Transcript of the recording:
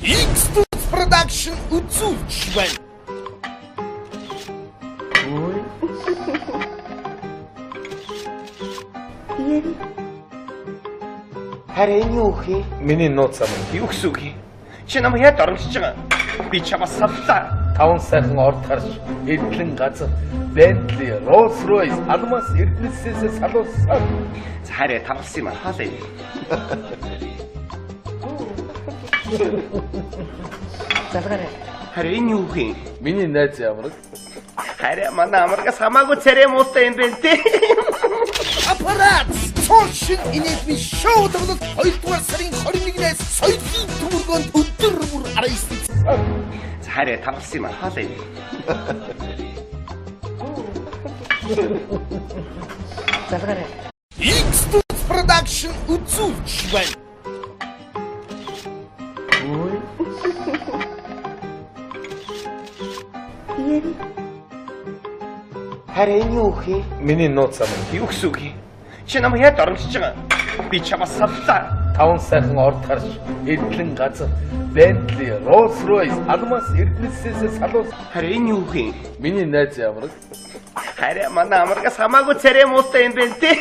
X-Tooth Production үзүүлж байна. Харин энэ юу хий? Миний нууц ам. Юу гэсэн үг юм? Чи намайг яд оромжиж байгаа? Би чамаас саллаа. Таван сайхан орд харш, эдлэн газар, Bentley, Rolls Royce, алмаас эрдэнэсээс салуулсан. Хараа тавлсан юм аа хаалаа. Залгаарай. Харин энэ юу хий? Миний найз ямар? Хараа манай амаргаас хамаагүй царай муутай юм байна те. Аппарат цоошин инээдми шоу тоглолт 2 дугаар сарын 21-нээс соёлын төмөргөөнд өдөр бүр 19. Хараа тавлсан юм аа хаалаа. Залгаарай. X-Tooth Production үзүүлж байна. Харин энэ юу хий? Миний нууц ам. Юу гэсэн үг юм? Чи намайг яд оромжиж байгаа? Би чамаас саллаа. Таван сайхан орд харш, эдлэн газар, Bentley, Rolls Royce, алмаас эрдэнэсээс салуулсан. Харин энэ юу хий? Миний найз ямар? Хараа манай амаргаас хамаагүй царай муутай юм байна те.